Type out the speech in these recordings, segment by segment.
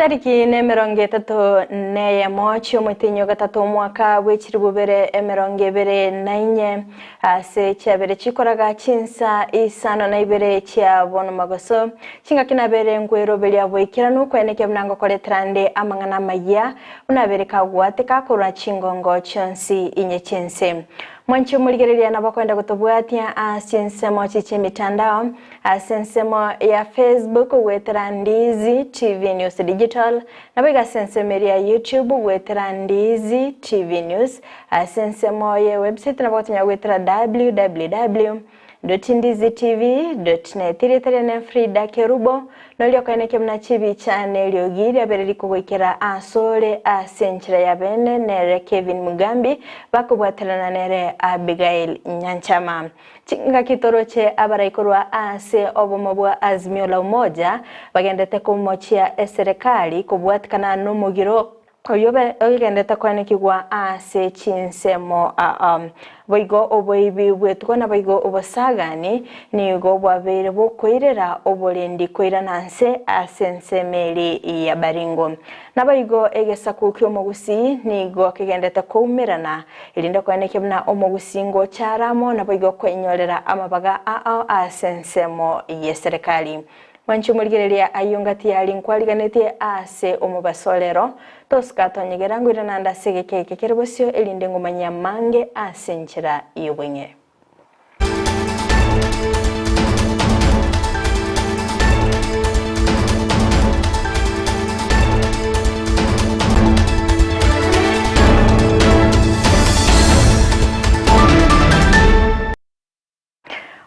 Chitariki nemerongo etato neyemo chi'omotienyi o gatato omwaka bwe chilifu bibere emerongo ebere na inye, ase chiabere chikoraga chinsa isano na ibere chia bono magoso, chingaki nabere nkweroberia boikeranu kweneke buna ngokoretera nde amang'ana amayia, buna abere kagwateka korwa chingongo chionsi inye chi'ense. Mwanche omorigereria nabo kwenda gotobwatia ase chinsemo chie chi'emitandao, Ase ensemo ya Facebook goetera Ndizi TV News Digital, naboigo ase ensemo eria ya YouTube goetera Ndizi TV News. Ase ensemo ye website nabo gotonya goetera www dot ndizitv dot net. Erieta riane Frida Kerubo, noria okoenekia buna chibicha na eriogi riabere rikogoikera asore ase enchera ya bene nere Kevin Mugambi bakobwaterana nere Abigail Nyanchama. Chingaki toroche abarai korwa ase obomo bwa Azimio la Umoja bagendete komochia eserekari kobwatikana nomogiro oyio ogendete koenekigwa ase chinsemo aa. Boigo oboibi bw'etugo naboigo obosagani nigo bwabeire bokoirera oborendi koirana nse ase ensemo eri ya Baringo. Naboigo egesaku ki'omogusii nigo kegendete koumerana, erinde koenekia buna omogusii ngocha are amo, naboigo koinyorera amabaga ao ase ensemo y'eserekari. Mwanche omorigereria ayio ngati yari nkwariganetie ase omobaso rero, tosika tonyegera ngoirana ande ase egeka eke kere bosio, erinde ngomanyie amange ase enchera y'obweng'e.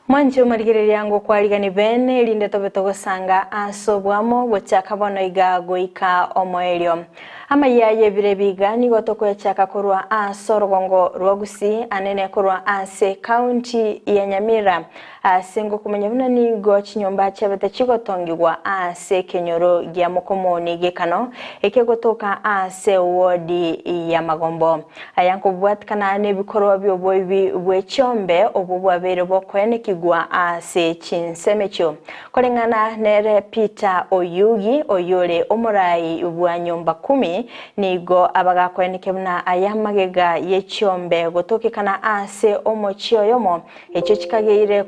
Mwanche omorigereria ngokwarigani bene, erinde tobe togosanga ase oboamo gochaka bono iga goika omoerio. Amayia y'ebiro ebi iga nigo tokoyachaka korwa ase orogongo rwa Gusii anene korwa ase county ya Nyamira ase ngokomanya buna nigo chinyomba chiabete chigotongigwa ase ekenyoro gia Mokomoni gekano ekegotoka ase ward ya Magombo. Aya nkobwatikana nebikorwa bioboibi bwe chiombe obwo bwabeire bokoenekigwa ase chinsemo echio. Koreng'ana nere Peter Oyugi, oyore omorai bwa nyomba kumi, nigo abagakoeneke buna aya magega ye chiombe gotokekana ase omochie oyomo, echio chikageire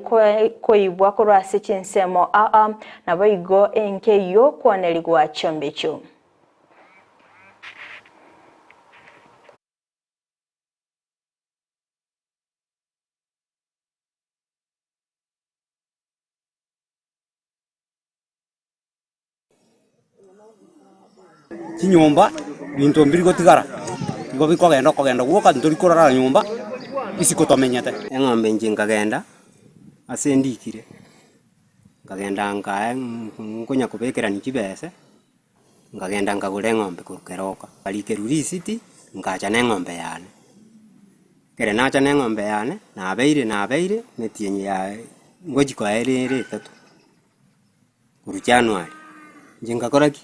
koibwa korwa ase chinsemo ao, naboigo enke y'okwonerigwa chiombe echio. Chinyomba binto mbiri gotigara, igo bikogenda okogenda gwoka ntori korara nyomba isiko tomenyete. Eng'ombe inche nkagenda ase ndikire, nkagenda nkae nkonya kobekerania chibese, nkagenda nkagora eng'ombe korwa keroka, nkarikerwa risiti, nkacha na eng'ombe yane. Ekero nacha na eng'ombe yane, nabeire nabeire emetienyi yaye ngochi koera ere etato, korwa January, inche nkakora ki?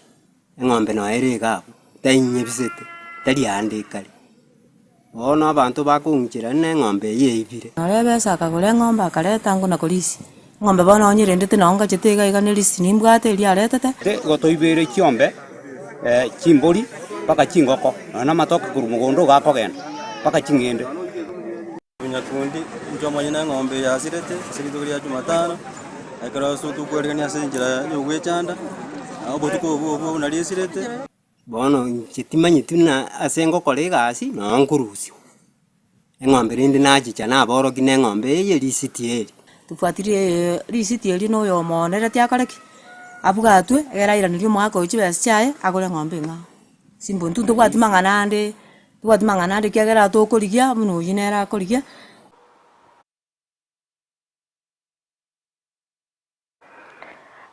Eng'ombe noyo ere iga abwo, tainyebisete, tari aande ekare. Bono abanto bakong'ichera ng'a eng'ombe eyio eibire. Nore ebesa akagora eng'ombe akareta ango na korisia, eng'ombe bono onyerendete noo ngachete iga iga ne risiti nimbwate eria aretete. Igo toibeire chiombe, chimbori, mpaka chingoko, nonya na amatoke korwa mogondo iga akogenda, mpaka ching'ende. Nyakundi, inche omonyene eng'ombe eye yasirete ase rituko ria Jumatano, ekero ase tokwerigania ase enchera ya ogwechanda, obotuko obwo obwo nario esirete. Bono inche timanyeti buna ase ngokora egasi noo nkorusiwa, eng'ombe rende nachicha naborokia na eng'ombe eye risiti eri. Tobwatirie risiti eria na oyomo oonereti akore ki? Abwatwe, egere airanerie omogaka oyo chibesa chiaye, agore eng'ombe eng'ao. Simba intwe ntobwati mang'ana ande, ntobwati mang'ana ande ekiagera tokorigia buna oyio nere akorigia.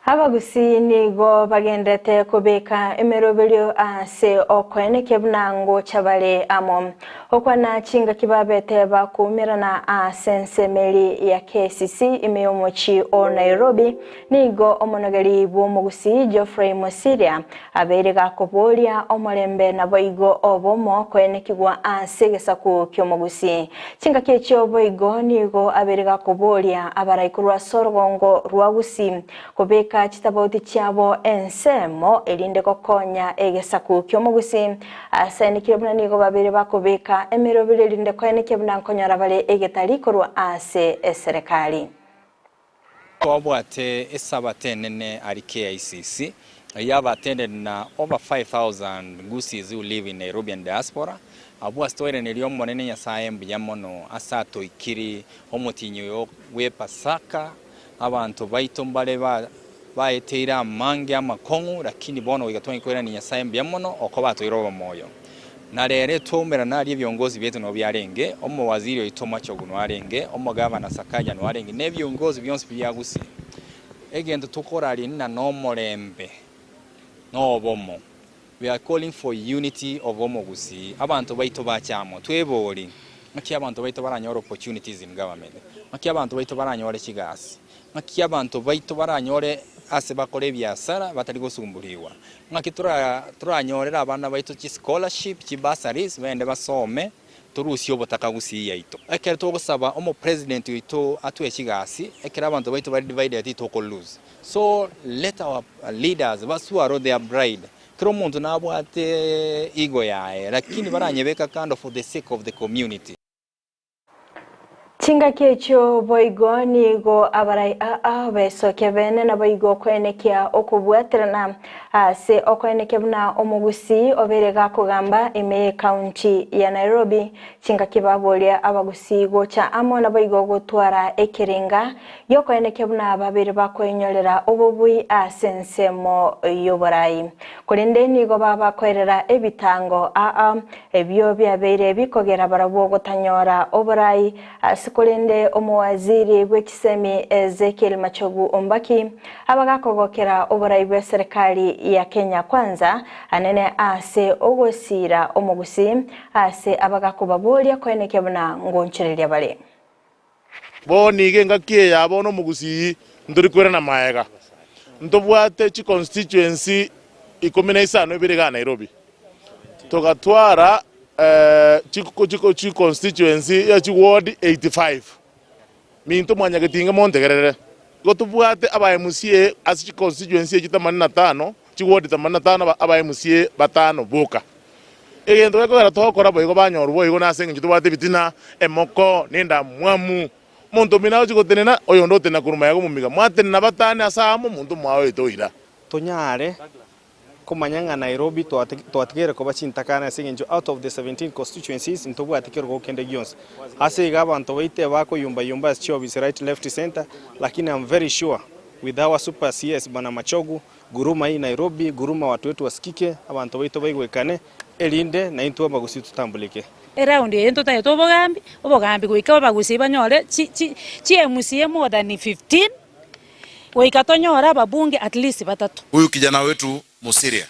Abagusii nigo bagenderete kobeka emeroberio ase okoenekia buna ngocha bare amo. Okwana chingaki babete bakoumerana ase ensemo eri ya KCC ime y'omochie o Nairobi, nigo omonogeri bw'omogusii Geoffrey Mosiria abeire gakoboria omorembe naboigo obomo koenekigwa ase egesaku ki'omogusii. Chingaki echio boigo nigo abeire gakoboria abarai korwa ase orogongo rwa Gusii kobeka. kobeka chitabauti chiabo ensemo erinde gokonya egesaku ki'omogusii. Asaenekire buna nigo babeire bakobeka emeroberi erinde koenekia buna nkonyora bare egetari korwa ase eserekari. Twabwate esabato enene aria KICC, eyio aba attended na over 5000 Gusiis who live in Nairobi and diaspora. Abwo ase twairaneria Omonene Nyasae mbuya mono ase atoikiri omotienyi oyo bw'Epasaka. Abanto baito mbare baeteire amange amakong'u, lakini bono goika twang'e koirania Nyasae mbuya mono okoba atoeire obomoyo. Na rero twaumerana aria ebiongozi biaito nabo biarenge, omowaziri oito Machogu noarenge, omogavana Sakaja noarenge, na ebiongozi bionsi bia Gusii. Egento tokoraria ng'a nomorembe na obomo. We are calling for unity of omogusii, abanto baito bache amo, twebori ng'aki abanto baito baranyore opportunities in government, ng'aki abanto baito baranyore chigasi, ng'aki abanto baito baranyore ase bakore ebiasara batari gosumburigwa, ng'aki toranyorere abana baito chischolarship, chibursaries bagende basome. Torusie obotaka gusii yaito. Ekero togosaba omo president oito atwe chigasi ekero abanto baito bare divided titoko lose. So let our leaders baswallow their pride. Kera omonto nabwate ego yaye lakini baranyebeka kando for the sake of the community. Chingaki echio boigo nigo abarai aa besokia bene naboigo koenekia okobwaterana ase okoenekia buna omogusii obeire gakogamba ime y'ecounty ya Nairobi. Chingaki baboria abagusii gocha amo naboigo gotwara ekerenga giokoenekia buna babeire bakoenyorera obobui ase ensemo y'oborai. Korende nigo babakoerera ebitango aa Ebio biabeire bikogera barabwo gotanyora oborai ase korende omowaziri bw'echisemi Ezekiel Machogu Ombaki abagakogokera oborai bw'eserekari ya Kenya Kwanza anene ase ogosiira omogusii ase abagakobaboria koenekia buna ngonchereria bare. Bono iga engaki eye ya bono omogusii ntori kwerana maega. Ntobwate chiconstituency ikomi na isano ibere igaa Nairobi. Togatwara chiconstituency ya chiward 85. Minto mwanyagetinga montegerere. Igo tobwate aba MCA ase chiconstituency echi themanini na tano, chiward themanini na tano aba MCA batano boka. Egento gekogera togokora boigo banyorwa boigo nase engencho tobwate ebitina, emoko, na endamwamu. Omonto omino agochia gotenena, oyonde otenena korwa magega omomiga. Mwatenena batane ase aamo, omonto omwao oete oira. Tonyare komanya ng'a Nairobi twatigeire koba chintakana ase engencho out of the 17 constituencies ntobwati kerogo kende gionsi. Ase igo abanto baito ebakoyumba yumba ase chiofisi right left centre lakini am very sure with our super CS Bwana Machogu Guruma hii Nairobi, guruma watu wetu wasikike, abanto baito baigwekane, erinde naintwe abagusii totambulike. Eround eye ntotagete obogambi, obogambi goika abagusii banyore chi chi chi MCA more than 15, goika tonyore ababunge at least batato. Huyu kijana wetu Mosiria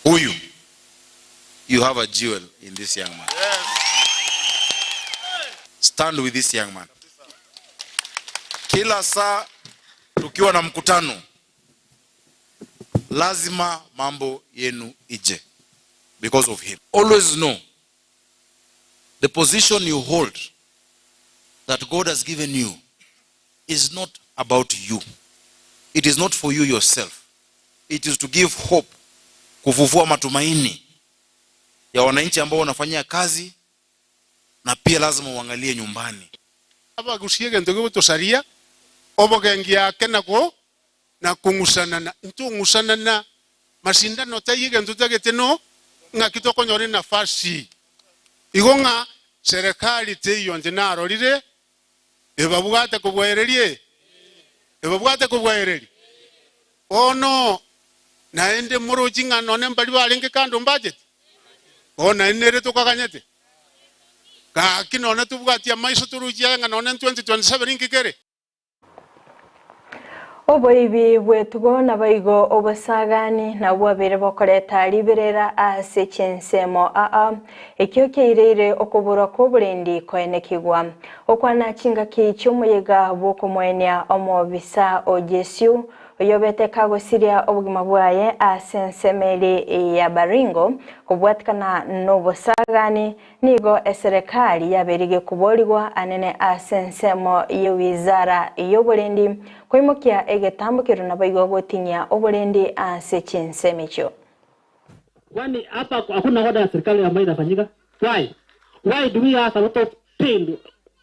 huyu you have a jewel in this young man stand with this young man kila saa tukiwa na mkutano lazima mambo yenu ije because of him always know the position you hold that God has given you is not about you it is not for you yourself it is to give hope kufufua matumaini ya wananchi ambao wanafanyia kazi na pia lazima uangalie nyumbani. Abagusie egento gegotosaria, obogengi ake na na kong'usanana, intong'usanana, masindano taiyo egento totagete no ng'aki tokonyora enafasi. Igo ng'a serikali teiyo inche narorire ebabwate kobwaereria, ebabwate kobwaereria. Bono naende morochi ng'a nonye mbaria barenge kando mbachete, bono naende nere tokaganyete. Gaki nonye tobwati amaiso torochi aya ng'a nonye 2027 inki kere. Oboibi bw'etugo naboigo obosagani nabwo bwabeire bokoreta riberera ase chinsemo aa, ekio kiaireire okoborwa kw'oborendi koenekigwa. Okwana chingaki chi'omoyega bw'okomoenia omobisa o Jesu. Oyobete kagosiria obogima bwaye ase ensemo eri ya Baringo kobwatikana nobosagani, nigo eserekari yaberige koborigwa anene ase ensemo ye wizara y'oborendi koimokia egetambokero naboigo gotinyia oborendi ase chinsemo echio. Kwani hapa hakuna order ya serikali ambayo inafanyika? Why? Why do we have a lot of pain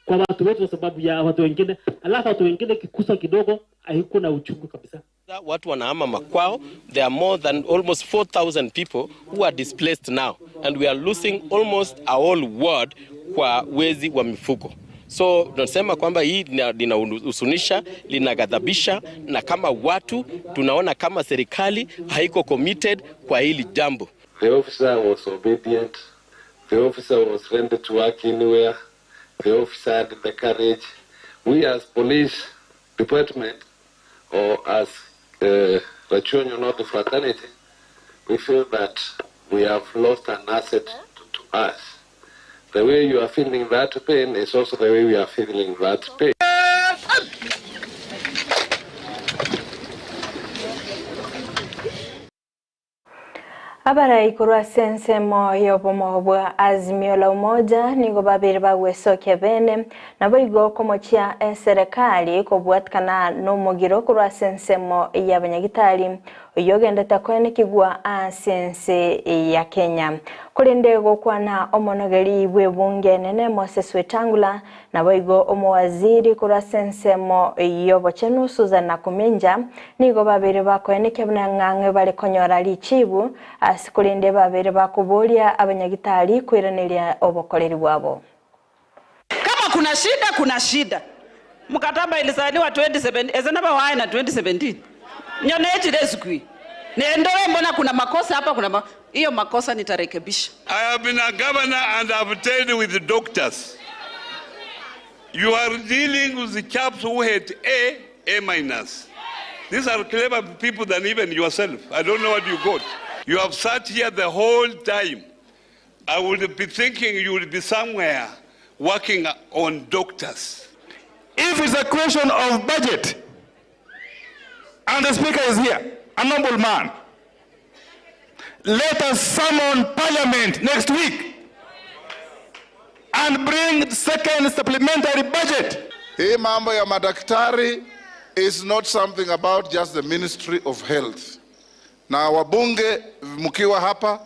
kwa watu wetu kwa sababu ya watu wengine, alafu watu wengine kikusa kidogo haikuna uchungu kabisa. Watu wanahama makwao. There are more than almost 4,000 people who are displaced now and we are losing almost a whole ward kwa wezi wa mifugo. So tunasema kwamba hii linahuzunisha, linaghadhabisha, na kama watu tunaona kama serikali haiko committed kwa hili jambo. The officer was obedient. The officer was ready to work anywhere. The officer had the courage. We as police department or as Rachuonyo North fraternity, we feel that we have lost an asset to us. The way you are feeling that pain is also the way we are feeling that pain. Abarai korwa ase ensemo y'obomo bwa Azimio la Umoja nigo babere bagwesokia bene naboigo komochia eserekari kobwatikana nomogiro korwa ase ensemo y'abanyagitari oyio ogendete koenekigwa ase ense ya Kenya. Korende gokwana omonogeri bw'ebunge enene Moses Wetangula Naboigo omowaziri korwa ase ensemo y'obochenu Susan Nakuminja nigo babeire bakoenekia buna ng'ang'e bare konyora richibu ase korende babeire bakoboria abanyagitari koiraneria obokoreri bwabo. Kama kuna shida kuna shida. Mkataba ilisainiwa 2017 ese naba wae na 2017 nyonechire sikui nendoe, mbona kuna makosa hapa, kuna hiyo makosa nitarekebisha. I have been a governor and I've trained with the doctors. You are dealing with the chaps who had A, A minus. These are clever people than even yourself. I don't know what you got. You have sat here the whole time. I would be thinking you would be somewhere working on doctors. If it's a question of budget, and the speaker is here, a noble man, let us summon parliament next week and bring second supplementary budget. Hii mambo ya madaktari is not something about just the Ministry of Health. Na wabunge mkiwa hapa,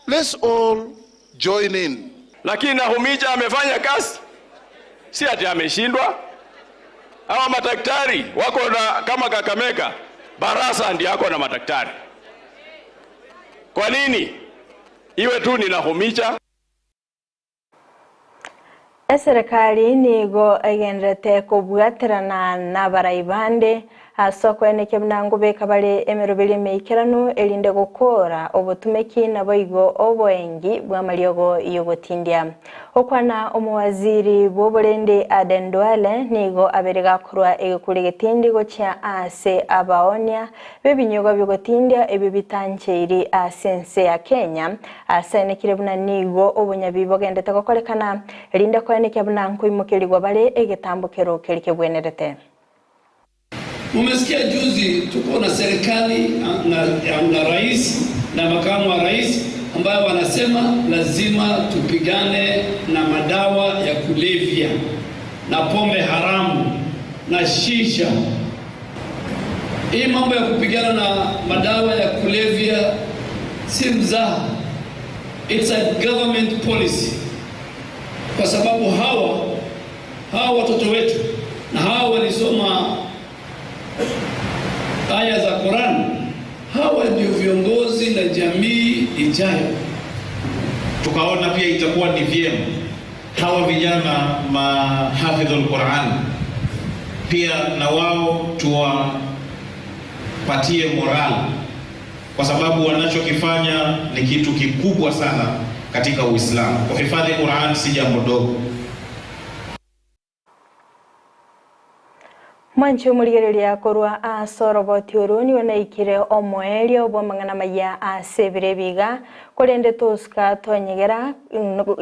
let's all join in. Lakini Nakhumicha amefanya kazi, si ati ameshindwa. Hawa madaktari wako na kama Kakamega, Barasa ndiye ako na madaktari. Kwa nini iwe tu ni Nakhumicha? Eserekari nigo egenderete kobwaterana nabarai bande ase okoenekia buna ngobeka bare emeroberi emeikeranu erinde gokora obotumeki naboigo oboengi bw'amariogo y'ogotindia. Okwana omowaziri bw'oborende Aden Duale nigo abere gakorwa egekuri getindi gochia ase abaonia b'ebinyogo biogotindia ebio bitancheiri ase ense ya Kenya asenekire buna nigo obonyabi bogendete gokorekana erinde koenekia buna nkoimokerigwa bare egetambokero keri kebwenerete. Mumesikia juzi tuko na serikali na, na rais na makamu wa rais ambayo wanasema lazima tupigane na madawa ya kulevya na pombe haramu na shisha. Hii mambo ya kupigana na madawa ya kulevya si mzaha, it's a government policy, kwa sababu hawa hawa watoto wetu na hawa walisoma aya za Quran, hawa ndio viongozi na jamii ijayo. Tukaona pia itakuwa ni vyema hawa vijana mahafidhul Quran pia na wao tuwapatie moral, kwa sababu wanachokifanya ni kitu kikubwa sana katika Uislamu. Kuhifadhi Quran si jambo dogo. Mwanche omorigereria korwa ase oroboti oro nigo naikire omoerio bw'amang'ana maya ase ebire ebiga. Korende tosuka tonyegera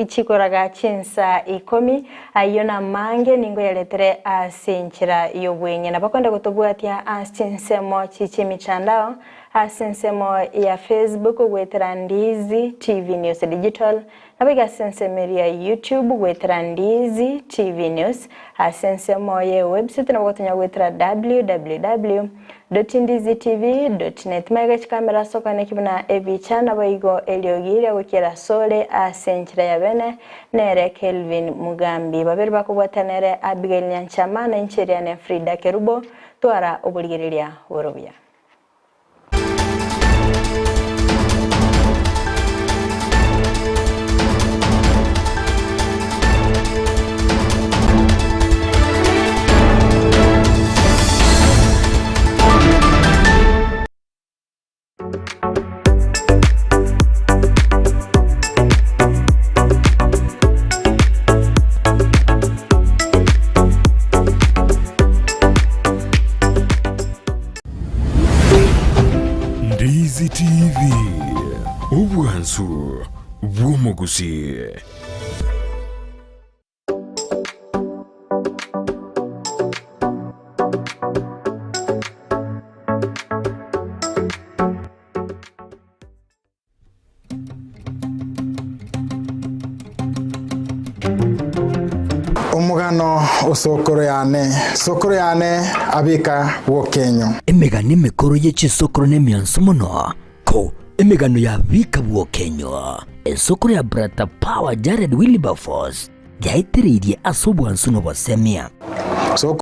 chikoraga chinsa ikomi, ayio namange ningoyaretere ase enchera y'obweng'e. Nabo kwenda gotobwatia ase chinsemo chi chi'emitandao, ase ensemo ya Facebook goetera Ndizi TV News Digital, Naboigo ase ensemo eria ya YouTube goetera Ndizi TV News, ase ensemo ye website nabo gotonya goetera www.ndizitv.net. Magega chikamera ase okoeneki buna ebicha naboigo eriogi ria gokiera asore ase enchera ya bene nere Kelvin Mugambi. Babere bakobwata nere Abigail Nyanchama na inche eriane Frida Kerubo. Twara oborigereria bore obuya. Ndizi TV, obwansu bw'omogusii. Omogano o sokoro yane. Sokoro yane abika bw'okenyo. Emegano emekoro ye chinsokoro nemionso mono, ko emegano ya bika bw'okenyo. Ensokoro ya Brata Power Jared Wilberforce yaetereirie ase obwansu na obosemia.